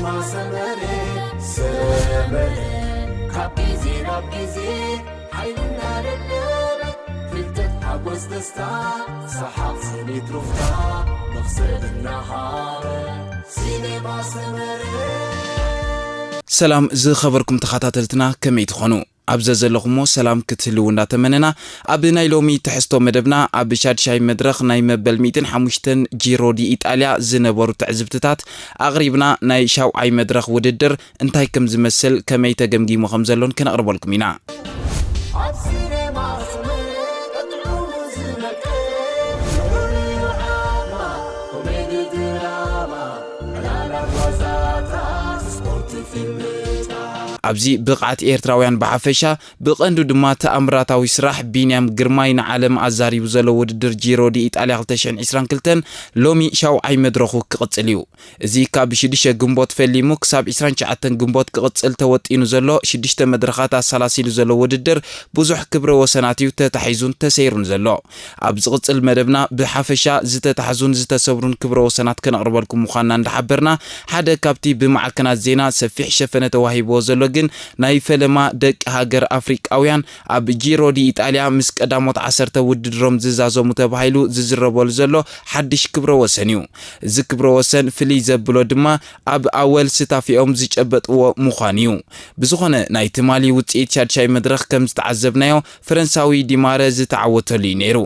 ሰመረ ሰመረ ካብ ግዜ ናብ ግዜ ሓይልና ደለበ ፍልጠት ሓጎስ ደስታ ሰሓቕ ስኒት ሩፍታ መኽሰብ እናሃበ ሲኔማ ሰመረ። ሰላም ዝኸበርኩም ተኸታተልትና ከመይ ትኾኑ? ኣብ ዘዘለኹሞ ሰላም ክትህልው እንዳተመነና፣ ኣብ ናይ ሎሚ ትሕዝቶ መደብና ኣብ ሻድሻይ መድረኽ ናይ መበል ሚእትን ሓሙሽተን ጂሮ ዲ ኢጣልያ ዝነበሩ ትዕዝብትታት ኣቕሪብና፣ ናይ ሻውዓይ መድረኽ ውድድር እንታይ ከም ዝመስል፣ ከመይ ተገምጊሙ ከም ዘሎን ከነቕርበልኩም ኢና። ኣብ ሲኔማ ሰመረ ቀጥዑ ዝነቀ ኮሜዲ ድራማ ዕላላት ዋዛታት ስፖርት ፊልምታት ኣብዚ ብቕዓት ኤርትራውያን ብሓፈሻ፣ ብቐንዱ ድማ ተኣምራታዊ ስራሕ ቢንያም ግርማይ ንዓለም ኣዛሪቡ ዘሎ ውድድር ጂሮ ዲ ኢጣልያ ክልተ ሽሕን ዕስራን ክልተን ሎሚ ሻውዓይ መድረኹ ክቕጽል እዩ። እዚ ካብ ሽዱሽተ ግንቦት ፈሊሙ ክሳብ ዕስራን ትሽዓተን ግንቦት ክቕጽል ተወጢኑ ዘሎ ሽዱሽተ መድረኻት ኣሰላሲሉ ዘሎ ውድድር ብዙሕ ክብረ ወሰናት እዩ ተታሒዙን ተሰይሩን ዘሎ። ኣብ ዝቕጽል መደብና ብሓፈሻ ዝተታሕዙን ዝተሰብሩን ክብረ ወሰናት ከነቕርበልኩም ምዃንና እንዳሓበርና፣ ሓደ ካብቲ ብማዕከናት ዜና ሰፊሕ ሸፈነ ተዋሂብዎ ዘሎ ግን ናይ ፈለማ ደቂ ሃገር ኣፍሪቃውያን ኣብ ጂሮ ዲ ኢጣልያ ምስ ቀዳሞት ዓሰርተ ውድድሮም ዝዛዘሙ ተባሂሉ ዝዝረበሉ ዘሎ ሓድሽ ክብረ ወሰን እዩ። እዚ ክብረ ወሰን ፍልይ ዘብሎ ድማ ኣብ ኣወል ስታፊኦም ዝጨበጥዎ ምዃኑ እዩ። ብዝኾነ ናይ ትማሊ ውጽኢት ሻድሻይ መድረኽ ከም ዝተዓዘብናዮ ፈረንሳዊ ዲማረ ዝተዓወተሉ እዩ ነይሩ።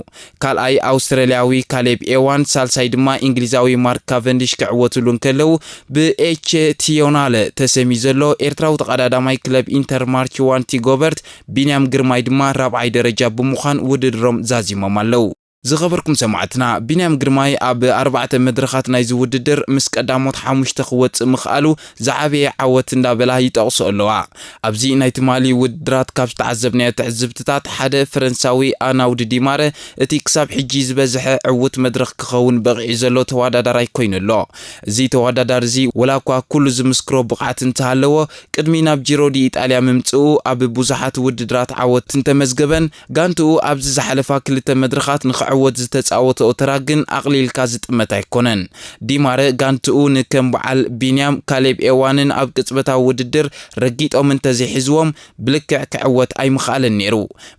ካልኣይ ኣውስትራልያዊ ካሌብ ኤዋን፣ ሳልሳይ ድማ እንግሊዛዊ ማርክ ካቨንዲሽ ክዕወትሉ እንከለዉ፣ ብኤቼቲዮናለ ተሰምዩ ዘሎ ኤርትራዊ ተቐዳዳማይ ክለብ ኢንተር ማርች ዋንቲ ጎበርት ቢንያም ግርማይ ድማ ራብዓይ ደረጃ ብምዃን ውድድሮም ዛዚሞም ኣለዉ። ዝኸበርኩም ሰማዕትና፣ ቢንያም ግርማይ ኣብ ኣርባዕተ መድረኻት ናይዚ ውድድር ምስ ቀዳሞት ሓሙሽተ ክወጽእ ምኽኣሉ ዝዓበየ ዓወት እንዳበላ ይጠቕሶ ኣለዋ። ኣብዚ ናይ ትማሊ ውድድራት ካብ ዝተዓዘብናዮ ትዕዝብትታት ሓደ ፈረንሳዊ ኣናውድ ዲማረ እቲ ክሳብ ሕጂ ዝበዝሐ ዕዉት መድረኽ ክኸውን በቒዑ ዘሎ ተወዳዳራይ ኮይኑ ኣሎ። እዚ ተወዳዳሪ እዚ ወላ እኳ ኩሉ ዝምስክሮ ብቕዓት እንተሃለዎ፣ ቅድሚ ናብ ጂሮ ዲ ኢጣልያ ምምጽኡ ኣብ ብዙሓት ውድድራት ዓወት እንተመዝገበን፣ ጋንትኡ ኣብዚ ዝሓለፋ ክልተ መድረኻት ንኽዕወት ዝተጻወተኦ ተራ ግን ኣቕሊልካ ዝጥመት ኣይኮነን። ዲማረ ጋንትኡ ንከም በዓል ቢንያም፣ ካሌብ ኤዋንን ኣብ ቅጽበታዊ ውድድር ረጊጦም እንተዘይሒዝዎም ብልክዕ ክዕወት ኣይምኽኣለን ነይሩ።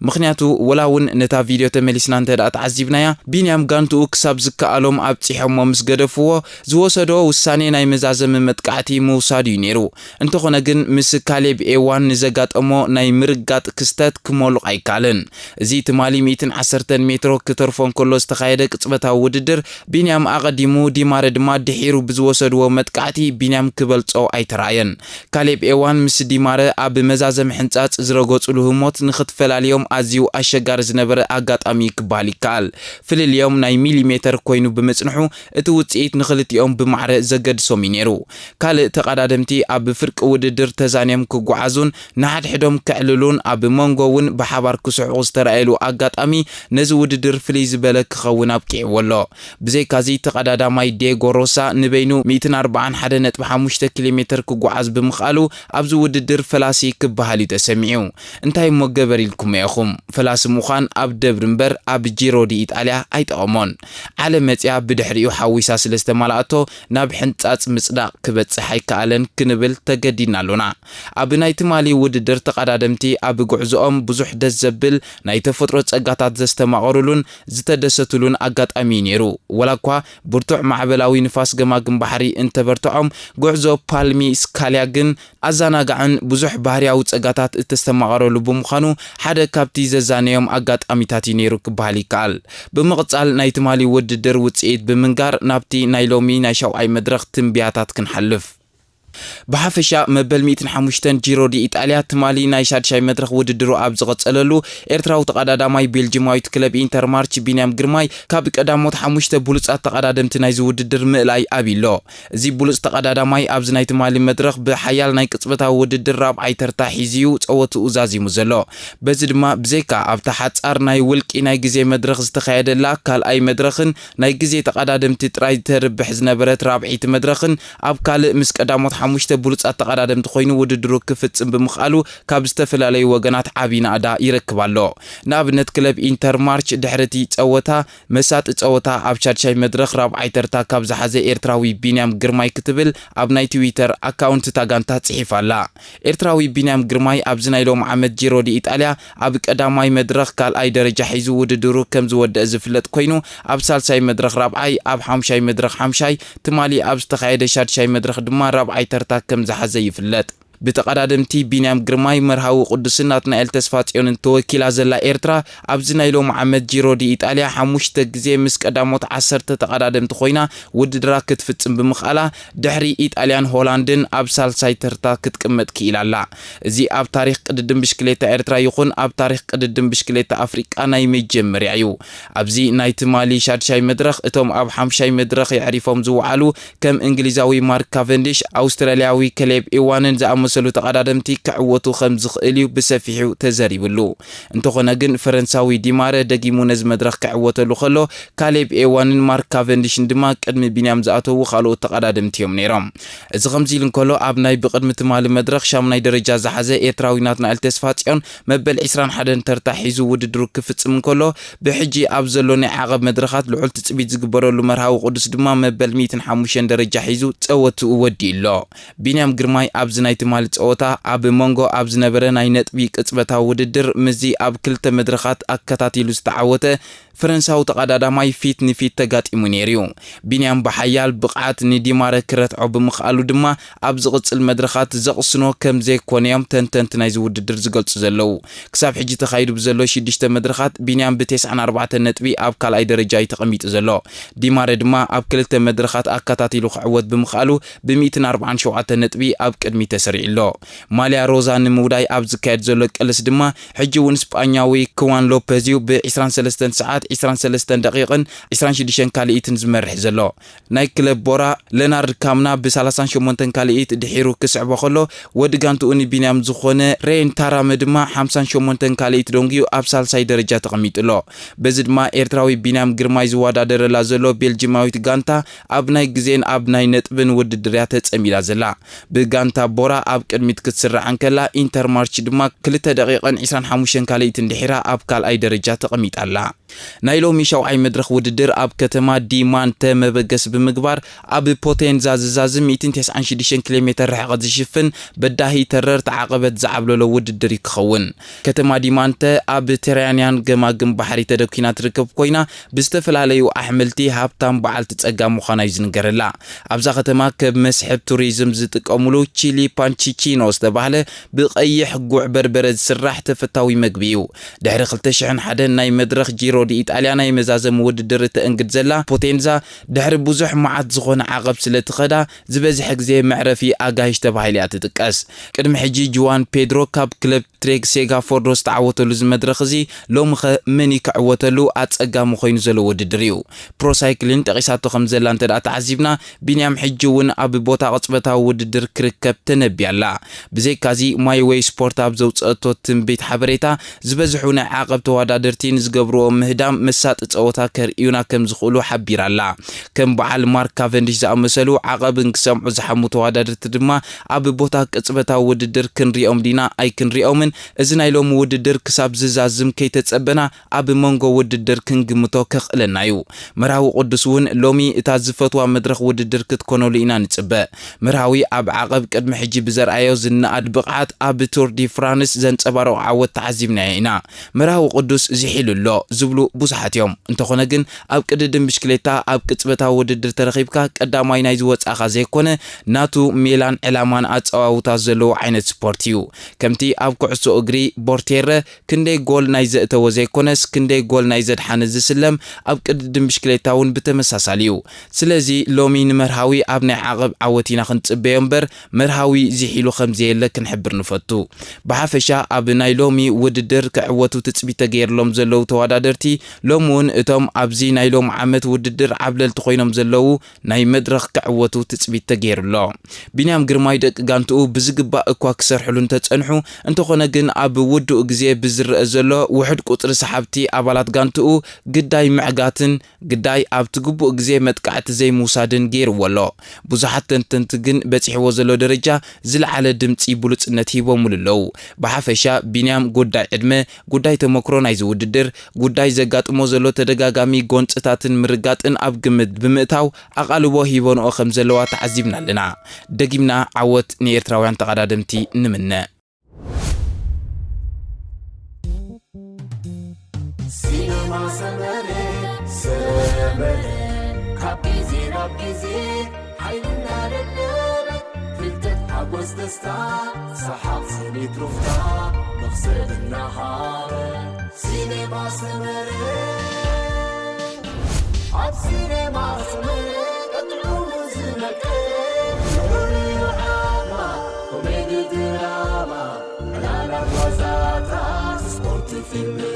ምኽንያቱ ወላ እውን ነታ ቪድዮ ተመሊስና እንተ ደኣ ተዓዚብናያ፣ ቢንያም ጋንትኡ ክሳብ ዝከኣሎም ኣብጺሖሞ ምስ ገደፍዎ፣ ዝወሰዶ ውሳኔ ናይ መዛዘሚ መጥቃዕቲ ምውሳዱ እዩ ነይሩ። እንተኾነ ግን ምስ ካሌብ ኤዋን ንዘጋጠሞ ናይ ምርጋጥ ክስተት ክመሉቕ ኣይከኣለን። እዚ ትማሊ ሚእትን ዓሰርተን ሜትሮ ክተርፎ እንከሎ ዝተኻየደ ቅጽበታዊ ውድድር፣ ቢንያም ኣቐዲሙ፣ ዲማረ ድማ ድሒሩ ብዝወሰድዎ መጥቃዕቲ ቢንያም ክበልጾ ኣይተራእየን። ካሌብ ኤዋን ምስ ዲማረ ኣብ መዛዘሚ ሕንጻጽ ዝረገጹሉ ህሞት ንኽትፈላልዮም ኣዝዩ ኣሸጋሪ ዝነበረ ኣጋጣሚ ክበሃል ይከኣል። ፍልልዮም ናይ ሚሊሜተር ኮይኑ ብምጽንሑ፣ እቲ ውጽኢት ንኽልቲኦም ብማዕረ ዘገድሶም እዩ ነይሩ። ካልእ ተቐዳደምቲ ኣብ ፍርቂ ውድድር ተዛንዮም ክጓዓዙን ንሓድሕዶም ከዕልሉን ኣብ መንጎ እውን ብሓባር ክስሕቑ ዝተራእየሉ ኣጋጣሚ ነዚ ውድድር ፍልይ ዝበለ ክኸውን ኣብቂዕዎ ኣሎ። ብዘይካዚ ተቐዳዳማይ ዴጎ ሮሳ ንበይኑ ሚእትን ኣርባዓን ሓደ ነጥቢ ሓሙሽተ ኪሎ ሜተር ክጓዓዝ ብምኽኣሉ ኣብዚ ውድድር ፈላሲ ክበሃል እዩ ተሰሚዑ። እንታይ እሞ ገበር ኢልኩሞ ኢኹም? ፈላሲ ምዃን ኣብ ደብሪ እምበር ኣብ ጂሮ ዲ ኢጣልያ ኣይጠቐሞን። ዓለም መጽያ ብድሕሪኡ ሓዊሳ ስለ ዝተማልኣቶ ናብ ሕንጻጽ ምጽዳቕ ክበጽሕ ኣይከኣለን ክንብል ተገዲድና ኣሎና። ኣብ ናይ ትማሊ ውድድር ተቐዳደምቲ ኣብ ጉዕዞኦም ብዙሕ ደስ ዘብል ናይ ተፈጥሮ ጸጋታት ዘስተማቐሩሉን ዝተደሰቱሉን ኣጋጣሚ እዩ ነይሩ። ወላ እኳ ብርቱዕ ማዕበላዊ ንፋስ ገማግም ባሕሪ እንተበርትዖም፣ ጉዕዞ ፓልሚ ስካልያ ግን ኣዘናጋዕን ብዙሕ ባህርያዊ ጸጋታት እተስተማቐረሉ ብምዃኑ ሓደ ካብቲ ዘዛነዮም ኣጋጣሚታት እዩ ነይሩ ክበሃል ይከኣል። ብምቕጻል ናይ ትማሊ ውድድር ውጽኢት ብምንጋር ናብቲ ናይ ሎሚ ናይ ሻውዓይ መድረኽ ትንብያታት ክንሓልፍ። ብሓፈሻ መበል ሚእትን ሓሙሽተን ጂሮ ዲ ኢጣልያ ትማሊ ናይ ሻድሻይ መድረኽ ውድድሩ ኣብ ዝቐጸለሉ ኤርትራዊ ተቐዳዳማይ ቤልጂማዊት ክለብ ኢንተር ማርች ቢንያም ግርማይ ካብ ቀዳሞት ሓሙሽተ ብሉጻት ተቐዳደምቲ ናይዚ ውድድር ምእላይ ኣብዩ ኣሎ። እዚ ብሉጽ ተቐዳዳማይ ኣብዚ ናይ ትማሊ መድረኽ ብሓያል ናይ ቅጽበታዊ ውድድር ራብዓይ ተርታ ሒዙ እዩ ጸወትኡ ዛዚሙ ዘሎ። በዚ ድማ ብዘይካ ኣብታ ሓጻር ናይ ውልቂ ናይ ግዜ መድረኽ ዝተኻየደላ ካልኣይ መድረኽን ናይ ግዜ ተቐዳደምቲ ጥራይ ተርብሕ ዝነበረት ራብዐይቲ መድረኽን ኣብ ካልእ ምስ ቀዳሞት ሓሙሽተ ብሉጻት ተቐዳደምቲ ኮይኑ ውድድሩ ክፍጽም ብምኽኣሉ ካብ ዝተፈላለዩ ወገናት ዓቢ ናእዳ ይረክብ ኣሎ። ንኣብነት ክለብ ኢንተር ማርች ድሕሪ እቲ ጸወታ መሳጢ ጸወታ ኣብ ሻድሻይ መድረኽ ራብዓይ ተርታ ካብ ዝሓዘ ኤርትራዊ ቢንያም ግርማይ ክትብል ኣብ ናይ ትዊተር ኣካውንት እታ ጋንታ ጽሒፋ ኣላ። ኤርትራዊ ቢንያም ግርማይ ኣብዚ ናይ ሎም ዓመት ጂሮ ዲ ኢጣልያ ኣብ ቀዳማይ መድረኽ ካልኣይ ደረጃ ሒዙ ውድድሩ ከም ዝወደአ ዝፍለጥ ኮይኑ፣ ኣብ ሳልሳይ መድረኽ ራብዓይ፣ ኣብ ሓምሻይ መድረኽ ሓምሻይ፣ ትማሊ ኣብ ዝተኻየደ ሻድሻይ መድረኽ ድማ ራብዓይ ተርታ ከም ዝሓዘ ይፍለጥ። ብተቐዳደምቲ ቢንያም ግርማይ፣ መርሃዊ ቅዱስን ናትናኤል ተስፋጽዮንን ተወኪላ ዘላ ኤርትራ፣ ኣብዚ ናይ ሎም ዓመት ጂሮ ዲ ኢጣልያ ሓሙሽተ ግዜ ምስ ቀዳሞት ዓሰርተ ተቐዳደምቲ ኮይና ውድድራ ክትፍጽም ብምኽኣላ፣ ድሕሪ ኢጣልያን ሆላንድን ኣብ ሳልሳይ ተርታ ክትቅመጥ ክኢላ ኣላ። እዚ ኣብ ታሪኽ ቅድድም ብሽክሌታ ኤርትራ ይኹን ኣብ ታሪኽ ቅድድም ብሽክሌታ ኣፍሪቃ ናይ መጀመርያ እዩ። ኣብዚ ናይ ትማሊ ሻድሻይ መድረኽ እቶም ኣብ ሓምሻይ መድረኽ የዕሪፎም ዝወዓሉ ከም እንግሊዛዊ ማርክ ካቨንዲሽ፣ ኣውስትራልያዊ ከሌብ ኢዋንን ዝኣመሰሉ ተቐዳደምቲ ክዕወቱ ከም ዝኽእል እዩ ብሰፊሑ ተዘሪብሉ። እንተኾነ ግን ፈረንሳዊ ዲማረ ደጊሙ ነዚ መድረኽ ክዕወተሉ ከሎ፣ ካሌብ ኤዋንን ማርክ ካቨንዲሽን ድማ ቅድሚ ቢንያም ዝኣተዉ ካልኦት ተቐዳደምቲ እዮም ነይሮም። እዚ ከምዚ ኢሉ እንከሎ፣ ኣብ ናይ ብቕድሚ ትማሊ መድረኽ ሻምናይ ደረጃ ዝሓዘ ኤርትራዊ ናትናኤል ተስፋጽዮን መበል ዕስራን ሓደን ተርታ ሒዙ ውድድሩ ክፍጽም እንከሎ፣ ብሕጂ ኣብ ዘሎ ናይ ዓቐብ መድረኻት ልዑል ትጽቢት ዝግበረሉ መርሃዊ ቅዱስ ድማ መበል ሚእትን ሓሙሽተን ደረጃ ሒዙ ጸወትኡ ወዲኡ ኣሎ። ቢንያም ግርማይ ኣብዚ ናይ ትማሊ ጸወታ ኣብ መንጎ ኣብ ዝነበረ ናይ ነጥቢ ቅጽበታዊ ውድድር ምስዚ ኣብ ክልተ መድረኻት ኣከታቲሉ ዝተዓወተ ፈረንሳዊ ተቐዳዳማይ ፊት ንፊት ተጋጢሙ ነይሩ እዩ። ቢንያም ብሓያል ብቕዓት ንዲማረ ክረትዖ ብምኽኣሉ ድማ ኣብ ዝቕጽል መድረኻት ዘቕስኖ ከም ዘይኮነ እዮም ተንተንቲ ናይዚ ውድድር ዝገልጹ ዘለዉ። ክሳብ ሕጂ ተኻይዱ ብዘሎ ሽዱሽተ መድረኻት ቢንያም ብተስዓን ኣርባዕተን ነጥቢ ኣብ ካልኣይ ደረጃ እዩ ተቐሚጡ ዘሎ። ዲማረ ድማ ኣብ ክልተ መድረኻት ኣከታቲሉ ክዕወት ብምኽኣሉ ብሚእትን ኣርባዓን ሸውዓተን ነጥቢ ኣብ ቅድሚት ተሰሪዑ ኣሎ። ማልያ ሮዛ ንምውዳይ ኣብ ዝካየድ ዘሎ ቅልስ ድማ ሕጂ እውን ስጳኛዊ ክዋን ሎፐዝ እዩ ብ ዕስራን ሰለስተን ሰዓት ዕስራን ሰለስተን ደቂቕን ዕስራን ሽዱሽተን ካልኢትን ዝመርሕ ዘሎ። ናይ ክለብ ቦራ ለናርድ ካምና ብ ሰላሳን ሸሞንተን ካልኢት ድሒሩ ክስዕቦ ከሎ፣ ወዲ ጋንትኡ ንቢንያም ዝኾነ ሬን ታራመ ድማ ሓምሳን ሸሞንተን ካልኢት ደንጉዩ ኣብ ሳልሳይ ደረጃ ተቐሚጡ ኣሎ። በዚ ድማ ኤርትራዊ ቢንያም ግርማይ ዝወዳደረላ ዘሎ ቤልጂማዊት ጋንታ ኣብ ናይ ግዜን ኣብ ናይ ነጥብን ውድድር እያ ተጸሚዳ ዘላ። ብጋንታ ቦራ ኣብ ቅድሚት ክትስራዕ እንከላ፣ ኢንተርማርች ድማ ክልተ ደቂቕን ዕስራን ሓሙሽተን ካልኢትን ድሒራ ኣብ ካልኣይ ደረጃ ተቐሚጣ ኣላ። ናይ ሎሚ ሻውዓይ መድረኽ ውድድር ኣብ ከተማ ዲማንተ መበገሲ ብምግባር፣ ኣብ ፖቴንዛ ዝዛዝም ሚእትን ተስዓን ሽዱሽተን ኪሎ ሜተር ርሕቐት ዝሽፍን በዳሂ ተረር ተዓቐበት ዝዓብለሎ ውድድር እዩ ክኸውን። ከተማ ዲማንተ ኣብ ቴራያንያን ገማግም ባሕሪ ተደኪና ትርከብ ኮይና፣ ብዝተፈላለዩ ኣሕምልቲ ሃብታም በዓልቲ ጸጋ ምዃና እዩ ዝንገረላ። ኣብዛ ከተማ ከም መስሕብ ቱሪዝም ዝጥቀሙሉ ቺሊ ፓንቺቺኖ ዝተባህለ ብቐይሕ ጉዕ በርበረ ዝስራሕ ተፈታዊ መግቢ እዩ። ድሕሪ ክልተ ሽሕን ሓደን ናይ መድረኽ ጂሮ ዲ ኢጣልያ ናይ መዛዘሚ ውድድር እተእንግድ ዘላ ፖቴንዛ፣ ድሕሪ ብዙሕ መዓት ዝኾነ ዓቐብ ስለ ትኸዳ፣ ዝበዝሐ ግዜ መዕረፊ ኣጋይሽ ተባሂላ እያ ትጥቀስ። ቅድሚ ሕጂ ጁዋን ፔድሮ ካብ ክለብ ትሬክ ሴጋ ፎርዶ ዝተዓወተሉ እዚ መድረኽ እዚ፣ ሎሚ ኸ መን እዩ ክዕወተሉ ኣጸጋሚ ኮይኑ ዘሎ ውድድር እዩ። ፕሮሳይክሊን ጠቒሳቶ ከም ዘላ እንተ ደኣ ተዓዚብና፣ ቢንያም ሕጂ እውን ኣብ ቦታ ቅጽበታዊ ውድድር ክርከብ ተነብያ ኣላ። ብዘይካዚ፣ ማይወይ ስፖርት ኣብ ዘውጸአቶ ትንቢት ሓበሬታ፣ ዝበዝሑ ናይ ዓቐብ ተወዳደርቲ ንዝገብርዎ ምህዳም መሳጢ ጸወታ ከርእዩና ከም ዝኽእሉ ሓቢራ ኣላ። ከም በዓል ማርክ ካቨንዲሽ ዝኣመሰሉ ዓቐብን ክሰምዑ ዝሓሙ ተወዳደርቲ ድማ፣ ኣብ ቦታ ቅጽበታዊ ውድድር ክንሪኦም ዲና ኣይክንሪኦምን፣ እዚ ናይ ሎሚ ውድድር ክሳብ ዝዛዝም ከይተጸበና፣ ኣብ መንጎ ውድድር ክንግምቶ ከኽእለና እዩ። መርሃዊ ቅዱስ እውን ሎሚ እታ ዝፈትዋ መድረኽ ውድድር ክትኮነሉ ኢና ንጽበ። መርሃዊ ኣብ ዓቐብ ቅድሚ ሕጂ ብዘርኣዮ ዝነኣድ ብቕዓት ኣብ ቱር ዲ ፍራንስ ዘንጸባረቖ ዓወት ተዓዚብናዮ ኢና። መርሃዊ ቅዱስ ዝሒሉ ኣሎ ዝብሉ ብዙሓት እዮም። እንተኾነ ግን ኣብ ቅድድም ብሽክሌታ ኣብ ቅጽበታዊ ውድድር ተረኺብካ ቀዳማይ ናይ ዝወጻእኻ ዘይኮነ ናቱ ሜላን ዕላማን ኣጸዋውታ ዘለዎ ዓይነት ስፖርት እዩ። ከምቲ ኣብ ኩዕሶ እግሪ ቦርቴረ ክንደይ ጎል ናይ ዘእተወ ዘይኮነስ፣ ክንደይ ጎል ናይ ዘድሓነ ዝስለም፣ ኣብ ቅድድም ብሽክሌታ እውን ብተመሳሳሊ እዩ። ስለዚ፣ ሎሚ ንመርሃዊ ኣብ ናይ ዓቐብ ዓወት ኢና ክንጽበዮ እምበር፣ መርሃዊ ዝሒሉ ከም ዘየለ ክንሕብር ንፈቱ። ብሓፈሻ፣ ኣብ ናይ ሎሚ ውድድር ክዕወቱ ትጽቢት ተገይርሎም ዘለዉ ተወዳደርቲ፣ ሎሚ እውን እቶም ኣብዚ ናይ ሎም ዓመት ውድድር ዓብለልቲ ኮይኖም ዘለዉ ናይ መድረኽ ክዕወቱ ትጽቢት ተገይሩሎ። ቢንያም ግርማይ ደቂ ጋንትኡ ብዝግባእ እኳ ክሰርሕሉ እንተጸንሑ፣ እንተኾነ ግን ኣብ ውዱእ ግዜ ብዝረአ ዘሎ ውሑድ ቁጽሪ ሰሓብቲ ኣባላት ጋንትኡ ግዳይ ምዕጋትን ግዳይ ኣብቲ ግቡእ ግዜ መጥቃዕቲ ዘይምውሳድን ገይርዎ ኣሎ። ብዙሓት ተንተንቲ ግን በጺሕዎ ዘሎ ደረጃ ዝለዓለ ድምጺ ብሉጽነት ሂቦምሉ ኣለዉ። ብሓፈሻ ቢንያም ጉዳይ ዕድመ፣ ጉዳይ ተመክሮ ናይዚ ውድድር፣ ጉዳይ ዘጋጥሞ ዘሎ ተደጋጋሚ ጎንጽታትን ምርጋጥን ኣብ ግምት ብምእታው ኣቓልቦ ሂበንኦ ከም ዘለዋ ተዓዚብና ኣለና። ደጊምና ዓወት ንኤርትራውያን ተቐዳደምቲ ንምነ። ሲነማ ሰመረ ሰመረ ካብ ግዜ ናብ ግዜ ሓይልና ደለበ ፍልጠት ሓጎስ ደስታ ሰሓቕ ስኒት ሩፍታ መኽሰብ እናሃበ ሲነማ ሰመረ ኣብ ሲነማ ሰመረ ቀጥዑ ዝነቀ ፍሉይ ዓማ ኮሜዲ ድራማ ዕላላት ዋዛታት ስፖርት ፊልም